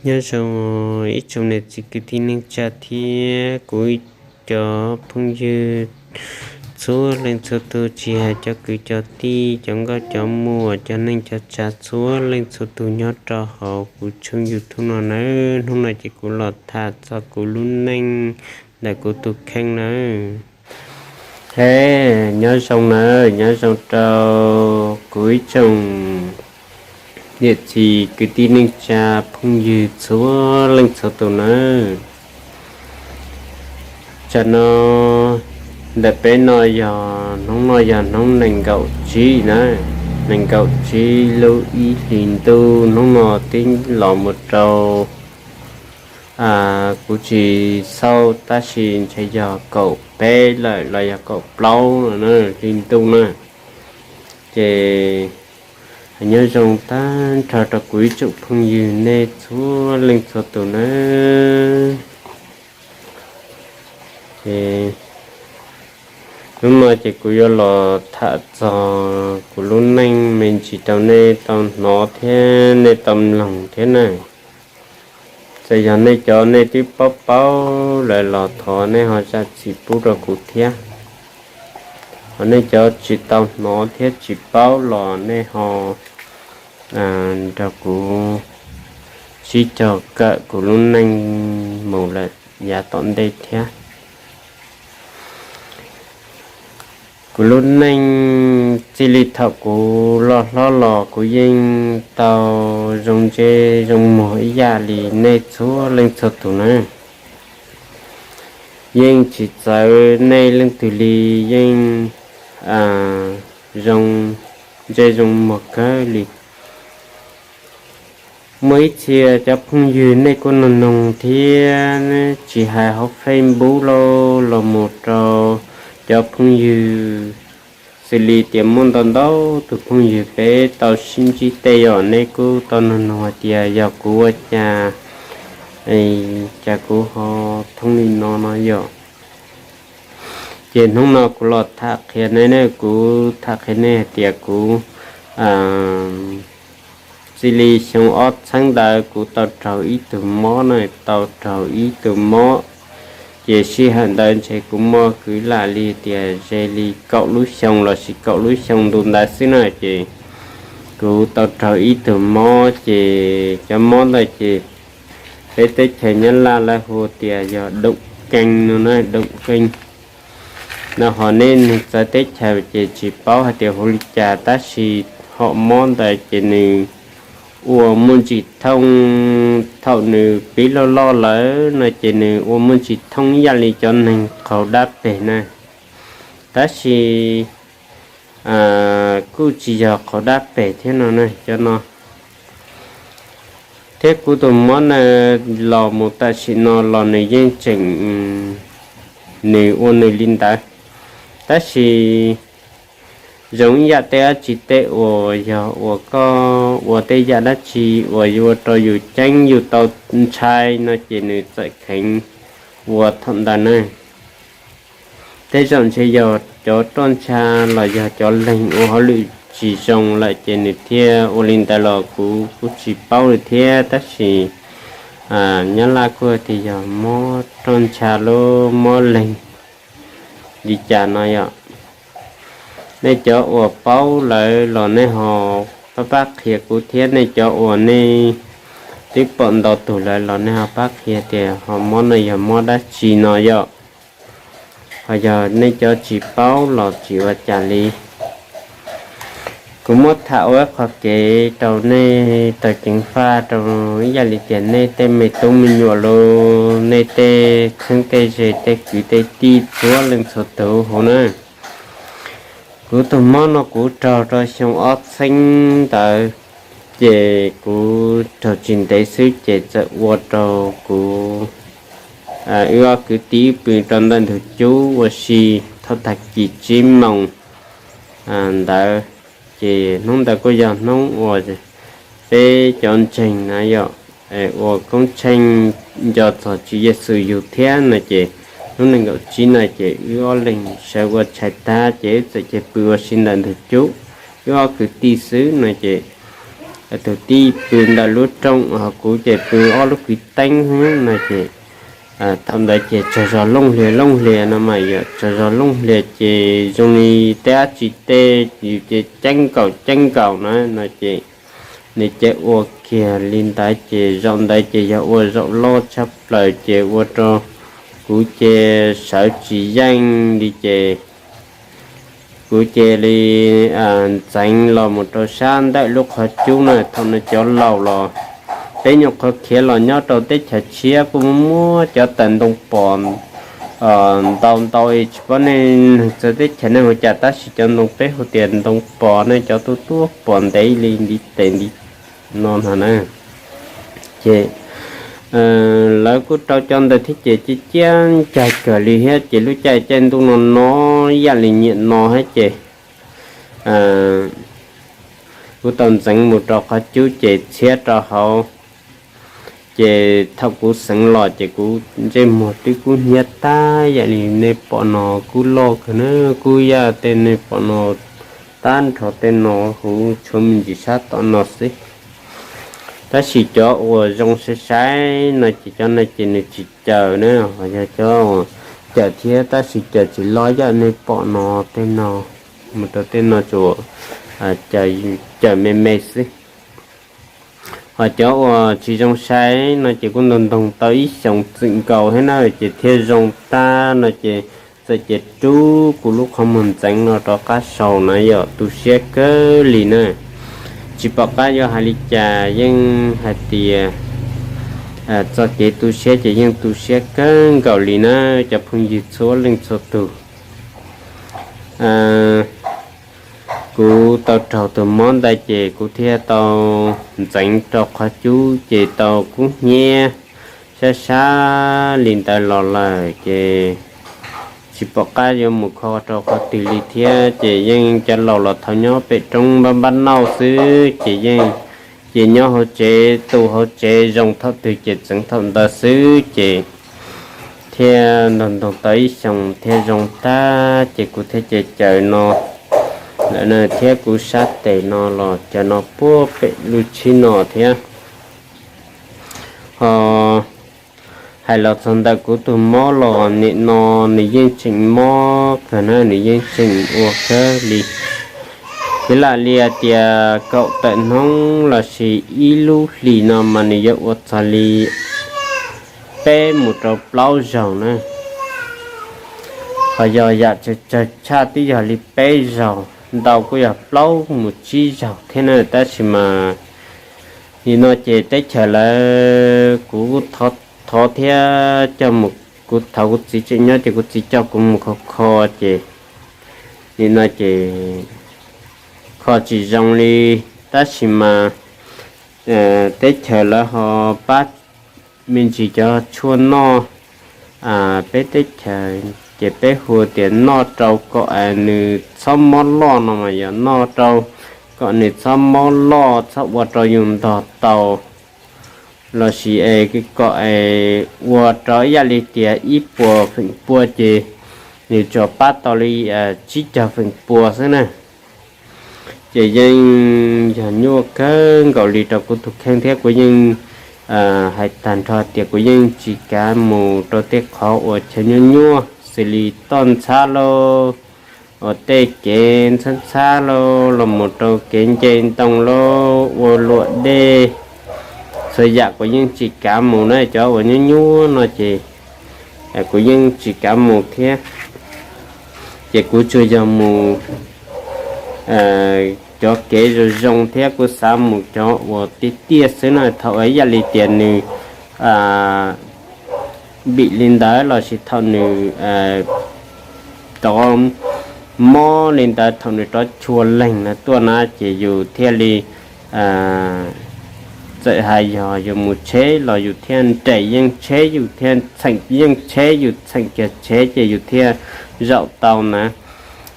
Nyob zoo ib tsoom niam txiv kwv tij neej tsa thiab kuv cov phooj ywg txhua leej txhua tus, tsis hais cov kwv cov tij, cov nkauj cov muam, cov neej cov tsav txhua leej txhua tus nyob rau hauv kuv tshooj YouTube no nawb. Hnub no ces kuv los tham txog kuv lub neej ntawm kuv tus kheej nawb. He, nyob zoo nawb, nyob zoo rau kuv ib tsoom niam txiv kwv tij neej tsa phooj ywg txhua leej txhua tus nawb. Tsam no ntawm peb no yog hnub no yog hnub nees nkaum tsib na, nees nkaum tsib lub ib hlis ntuj. Hnub no twb los mus rau, kuv tsis xauj tab sis ntshe yog kaum peb lawm los yog kaum plaub lawm na, hli ntuj na. Ces nyob zoo tag nrho rau kuv ib tsoom phooj ywg nej txhua leej txhua tus nawb. Hnub no ces kuv yuav los tham txog kuv lub neej me ntsis rau nej tau hnov thiab nej tau mloog thiab na. Txawm yog nej cov nej twb paub paub lawm los thov nej ho zam txim pub rau kuv thiab. Ho nej cov tsis tau hnov thiab tsis paub los nej ho nrog kuv sib cog kawm kuv lub neej mus lawm yav tom ntej thiab. Kuv lub neej txij li thaum kuv loj hlob los kuv yeej tau zoo ntsej zoo muag ib yam li nej txhua leej txhua tus na. Yeej tsis txawv nej leej twg li, yeej zoo ntsej zoo muag kawg li. Muaj ib txhia cov phooj ywg nej kuj nug nug thiab, tsis hais hauv Facebook los los mus rau cov phooj ywg, xws li tias muaj ntau ntau tus phooj ywg peb tau sib ntsib tej yom, nej kuj tau nug nug hais tias yog kuv ua cas, cas kuv ho thooj li no no yom. Ces hnub no kuv los tham qhia nej ne, kuv tham qhia nej hais tias kuv txij li xyoo ob txheeb ntawd kuv tau raug ib tug mob na, tau raug ib tug mob. Ces sij hawm ntawd ntshe kuv muaj kwv lam li tias ze li kaum lub xyoo lossis kaum lub xyoo ntu ntawd xwb na. Ces kuv tau raug ib tug mob, ces cov mob ntawd ces peb teb chaws Nyab Laj lawv hu tias yog đậu quang no na, đậu quang. No ho nej neeg txawv teb chaws ces tsis paub hais tias hu li cas, tab sis hom mob ntawd ces nws ua muaj ntsis thooj, thaum nws pib loj loj lawm no ces nws ua muaj ntsis thooj ib yam li cov neeg qaug dab peg na. Tab sis kuj tsis yog qaug dab peg thiab no na, cov no. Thiab kuv tus mob na los mus tam sim no los nws yeej tseem, nws ua nws li ntawd. Tab sis zoo ib yam tej dab tsi tej uas yog uas koj ua tej yam dab tsi uas yuav ua rau yus ceeb yus tau ntshai no ces nws txawm kheev ua thaum ntawd na. Tej zaum ntshe yog cov roj ntsha los yog cov leeg ua hauj lwm tsis zoo lawm ces nws thiaj ua li ntawd los kuv kuj tsis paub li thiab. Tab sis Nyab Laj kuj tias yog mob roj ntsha lub mob leeg li cas no yom. Nej cov uas paub lawm los nej ho pab pab qhia kuv thiab, nej cov uas nej twb pom ntau tug lawm los nej ho pab qhia tias ho mob no yog mob dab tsi no yom. Ho yog nej cov tsis paub los tsis ua cas li. Kuv muab tham ua ib qho kev rau nej tau ceev faj rau ib yam li tias nej tej me tub me nyuam los nej tej txheeb tej ze tej kwv tej tij txhua leej txhua tus hauv na. Kuv tus mob no kuv raug rau xyoo ob txheeb ntawd, ces kuv raug tsis ntev xwb ces txawm ua rau kuv, wb ob kwv tij wb pw rau ntawm ntug cub ua si thaum tag kis tsib moos ntawd. Ces hnub ntawd kuj yog hnub uas peb cov ntseeg na yom, ua koob tsheej nco txog Tswv Yexus yug thiab no ces hnub nees nkaum tsib no ces wb ob leeg sawv ua tshais tag ces wb txawm cia pw ua si ntawm ntug cub, wb ob kwv tij xwb no ces tus tij pw ntawm lub rooj, ho kuv ces pw ob lub kwv teeb no ces thaum ntawd ces tsaug zog looj hlias looj hlias no mas yog tsaug zog looj hlias ces zoo li tej dab tsi tej yus ces ceeb nkaus ceeb nkaus na no ces nws ces ua kiag li ntawd ces zaum ntawd ces yog ua zaum loj tshaj plaws ces ua rau kuv ces sawv tsis yeej li ces kuv cia li ntxeev los mus rau sab ntawm lub qhov cub na. Thaum no cov laus los peb nyuam qhuav khiav los nyob rau teb chaws tshiab kuj muab cov tawm ntoo pos ntau ntau es tsis paub nej neeg txawv teb chaws nej hu cas tab sis cov ntoo peb hu tias ntoo pos ne, cov tuab tuab pos ntev li ntiv tes ntiv no no na. Ces lawv kuj rau cov ntawd thiab ces cia ciab ncaig kawg li thiab ces lub caij caij ntuj no no ib yam li niaj no thiab ces kuv tau ntxeev mus rau qhov cub ces txhiab rau hauv. Ces thaum kuv xeev los ces kuv ntsej muag twb kub hnyiab tag yam li nej pom no, kub loj kawg na, kub yam tej nej pom no tag nrho tej no huv tshuav me ntsis sab tom no xwb. Tab sis cov uas zoo sai sai no ces cov no ces nws tsis caws na, ho yog cov uas caws thiab tab sis caws tsis loj yam nej pom no tej no, mus rau tej no tsuas caws me me xwb. Ho cov uas tsis zoo sai no ces kuj ntog ntoog tau ib xyoos txwm nkaus thiab na ces thiaj zoo tag no ces txawm ces rub kuv lub qhov muag ntxeev no rov qab saud na yom, tu siab kawg li na. Tsis pom qab yuav hais li cas, yeej hais tias txoj kev tu siab ces yeej tu siab kawg nkaus li na cov phooj ywg txhua leej txhua tus. Kuv tau raug tus mob ntawd ces kuv thiaj tau ntxeev rau qhov cub ces tau kub hnyiab sab sab li ntawd los lawm ces tsis pom qab yuav mus kho rau qhov twg li thiab ces yeej cov laus los thaum nyob pem roob npab npab nauj xwb ces yeej ces nyob hauv tsev tu hauv tsev zoo thaum twg ces txeev thaum ntawd xwb ces thiaj ntog ntoog tau ib xyoos thiaj zoo tag ces kuv thiaj caws caws no lawm na, thiab kuv sab tes no los cov no puag pem lub tshib no thiab. Ho hais los txog ntawm kuv tus mob los nim no nws yeej tseem mob kawg na, nws yeej tseem ua kawg li. Kwv lam li hais tias kaum tawm hnub lossis ib lub hlis no mas nws yuav ua txog li peb mus rau plaub zaug na. Ho yog yam tsawg tsawg tshaj twb yog li peb zaug, ntau kuj yog plaub mus tsib zaug thiab na, tab sis mas nim no ces teb chaws lawv kuv thov thiab coj mus, kuv thov kuv txiv tseem nyob ces kuv txiv coj kuv mus kho kho ces nim no ces kho tsis zoo li, tab sis mas teb chaws lawv ho pab me ntsis cov tshuaj noj peb teb chaws ces peb hu tias noj rau kom nws txhob mob loj no mas yog noj rau kom nws txhob mob loj txhob ua rau yus ntog tau lossis es kom ua rau ib yam li tias ib puas feem pua ces nws tsuas pab tau li tsib caug feem pua xwb na. Ces yeej yog nyuaj kawg nkaus li rau kuv tus kheej thiab kuv yeej hais tag nrho tias kuv yeej tsis kav mus rau tej qhov uas chaw nyuaj nyuaj xws li toj ntxhab lauj, uas tej kev ntxhab ntxhab lauj, los mus rau kev nce ntoo lauj, ua luam dej, txhua yam kuv yeej tsis kav mus na, cov uas nyuaj nyuaj no ces kuv yeej tsis kav mus thiab. Ces kuv tsuas yog mus cov kev zoo zoo thiab kuv xav mus cov uas tiaj tiaj xwb na, thaum ib yam li tias nws vim li ntawd lossis thaum nws rov mob li ntawd, thaum nws rov chua leeg no tuaj na ces yus thiaj li txawm hais yog yus mus tsheb los yus thiaj nres yeej tsheb, yus thiaj txheem yeej tsheb, yus txheem kiag tsheb ces yus thiaj zaum tau na.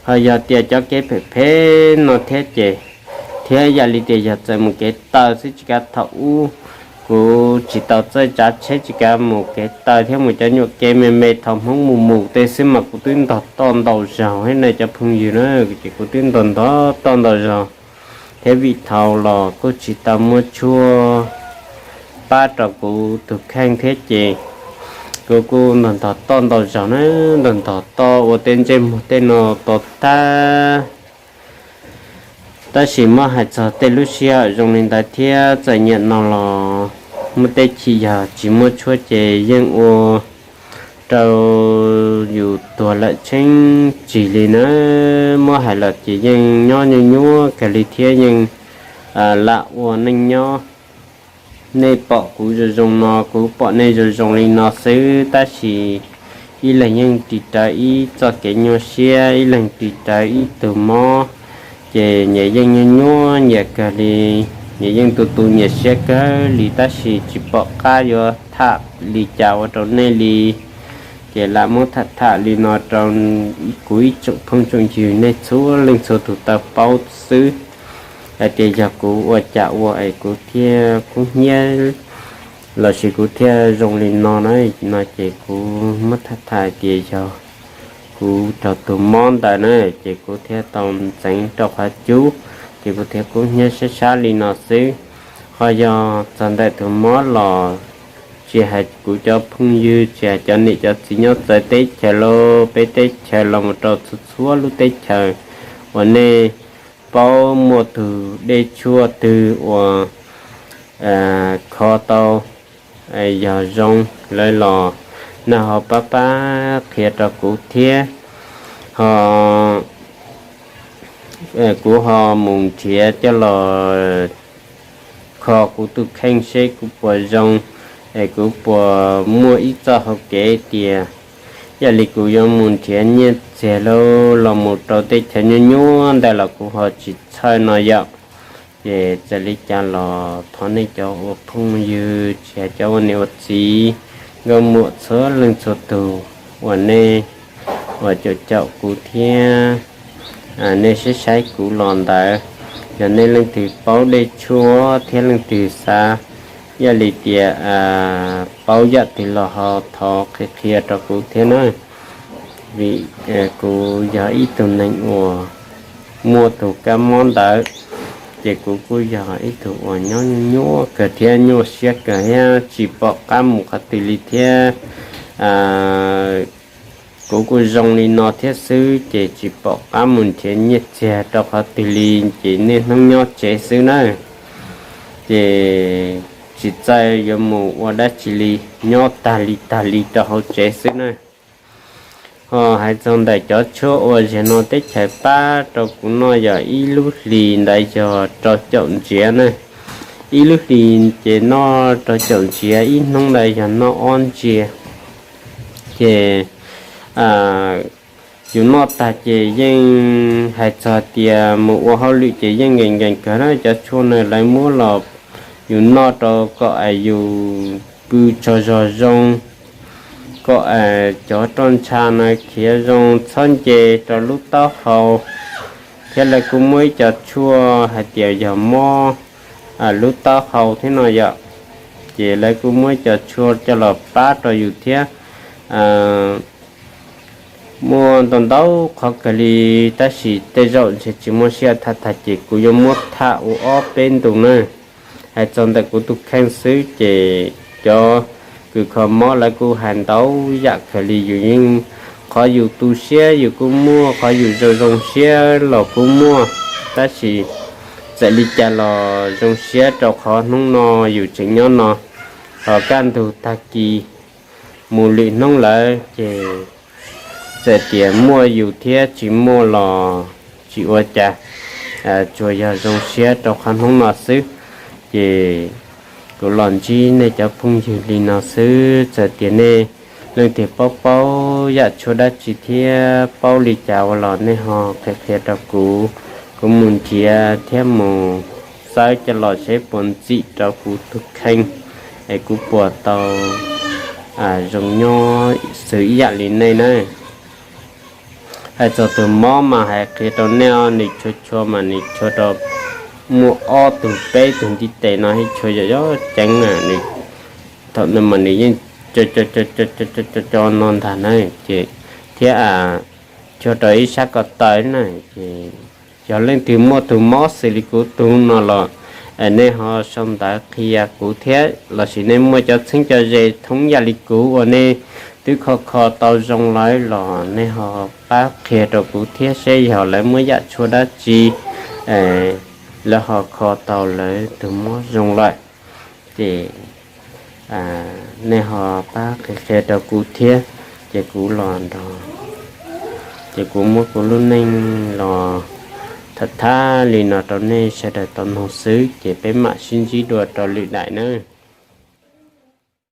Ho yog tias cov kev phem phem no thiab ces, thiab yam li tias yog txawm mus kev taw xwb tsis kav, thaum ub kuv tsis tau txawj tsav tsheb tsis kav mus kev taw thiab mus cov nyuam kev me me thaum Hmoob mus mus tej xwb mas kuv twb ntog toj ntau zaug thiab na cov phooj ywg na, ces kuv twb ntog ntog toj ntau zaug. thiab vim thaum los kuj tsis tau muab tshuaj pab rau kuv tus kheej thiab ces kuv kuj ntog ntog toj ntau zaus na, ntog ntog toj ua tej ntsej muag tej no to tag. Tab sis muab hais txog tej lub sij hawm zoo li ntawd thiab txawm nyiam no los muaj tej chim yog tsis muab tshuaj ces yeej ua rau yus tuag lawm tsheej tsis li na. Muab hais los ces yeej nyob nyuaj nyuaj kawg li thiab yeej lam ua neej nyob. Nej pom kuv zoo zoo no, kuv pom nej zoo zoo li no xwb, tab sis ib leeg yeej ris rawv ib txoj kev nyuaj siab, ib leeg ris rawv ib tug mob, ces nyias yeej nyuaj nyuaj nyias kawg li, nyias yeej tu tu nyias siab kawg li, tab sis tsis pom qab yuav tham li cas ua rau nej li. Ces lam muab tham tham li no rau kuv ib tsoom phooj tsoom ywg nej txhua leej txhua tus tau paub xwb, hais tias yog kuv ua cas ua es kuv thiaj kub hnyiab lossis kuv thiaj zoo li no na. No ces kuv muab tham tham tias yog kuv raug tus mob ntawd na, ces kuv thiaj tau ntxeev rau qhov cub, ces kuv thiaj kub hnyiab sab sab li no xwb. Ho yog txog ntawm tus mob los tsis hais kuv cov phooj ywg, tsis hais cov niam cov txiv nyob txawv teb chaws los peb teb chaws los mus rau txhua txhua lub teb chaws uas nej paub muaj tus dej tshuaj twg uas kho tau yog zoo lawm los nej ho pab pab qhia rau kuv thiab. Ho kuv ho mus nrhiav coj los kho kuv tus kheej seb kuv puas zoo, es kuv puas muaj ib txoj hau kev tias yog li kuv yuav mus nrhiav nyiaj txiag los mus rau teb chaws nyuaj nyuaj ntawd los kuv ho tsis txhawj no yom. Ces txawm li cas los thov nej cov ua phooj ywg tsis hais cov ua niam ua txiv, nkauj muam txhua leej txhua tus uas nej uas caum caum kuv thiab nej saib saib kuv los ntawd, yog nej leej twg paub dej tshuaj thiab leej twg xav, yog li tias paub yam twg los ho thov qhia qhia rau kuv thiab na. Vim kuv yog ib tug neeg uas muaj tus kab mob ntawd, ces kuv kuj yog ib tug uas nyob nyuaj kawg thiab nyuaj siab kawg thiab tsis pom qab mus qhov twg li thiab. Kuv kuj zoo li no thiab xwb ces tsis pom qab mus nrhiav nyiaj txiag rau qhov twg li, ces niaj hnub nyob tsev xwb na. Ces tsis txawj yuav mus ua dab tsi li, nyob tag li tag li rau hauv tsev xwb na. Ho hais txog ntawm cov tshuaj uas zaum no teb chaws pab rau kuv noj yog ib lub hlis ntawd yog rau caum ntsiav na. Ib lub hlis ces noj rau caum ntsiav, ib hnub ntawd yog noj ob ntsiav. Ces yus noj tag ces yeej hais txog tias mus ua hauj lwm ces yeej nkees nkees kawg na. Cov tshuaj no lawv muab los yus noj rau kom yus pw tsaug zog zoo, kom cov roj ntsha no khiav zoo, txhob nce rau lub taub hau. Thiab lawv kuj muaj ib co tshuaj hais tias yog mob lub taub hau thiab no yom, ces lawv kuj muab ib co tshuaj coj los pab rau yus thiab. Muaj ntau ntau qhov kawg li, tab sis tej zaum ntshe tsis muaj siab tham tag ces kuv yuav muab tham ua ob peb ntu na. Hais txog ntawm kuv tus kheej xwb ces cov kws kho mob lawv kuj hais ntau yam kawg li, yus yeej, qhov yus tu siab yus kuj muaj, qhov yus zoo zoo siab los kuj muaj, tab sis txawm li cas los zoo siab rau qhov hnub no yus tseem nyob no, ho kaj ntug tag kis mus lwm hnub lawm ces txawm tias muaj yus thiab tsis muaj los tsis ua cas, tsuas yog zoo siab rau qhov hnub no xwb. Ces kuv los ntsib nej cov phooj ywg li no xwb, txawm tias nej leej twg paub paub yam tshuaj dab tsi thiab paub li cas ua los nej ho qhia qhia rau kuv, kuv mus nrhiav thiab mus xawb coj los seb puas ntxim rau kuv tus kheej, es kuv puas tau zoo nyob xws ib yam li nej na. Hais txog tus mob mas hais qhia rau nej, nws tshua tshua mas nws tshua rau muaj ob tug peb tug ntiv tes no, ib tshua yog yog ceev na, nws thaum no mas nws yeej co co co co co co no ntag na, ces thiab tshua rau ib sab ko taw na, ces Yog leej twg muaj tus mob xws li kuv tus no los, nej ho sau ntawv qhia kuv thiab, lossis nej muaj cov txheeb cov ze thoob yam li kuv uas nej twb kho kho tau zoo lawm los nej ho pab qhia rau kuv thiab, seb yog lawv muaj yam tshuaj dab tsi lawv ho kho tau lawv tus mob zoo lawm, ces nej ho pab qhia qhia rau kuv thiab, ces kuv los nrog, ces kuv muab kuv lub neej los tham tham li no rau nej sawv daws tau mloog xwb, ces peb mam sib ntsib dua rau lwm daim na.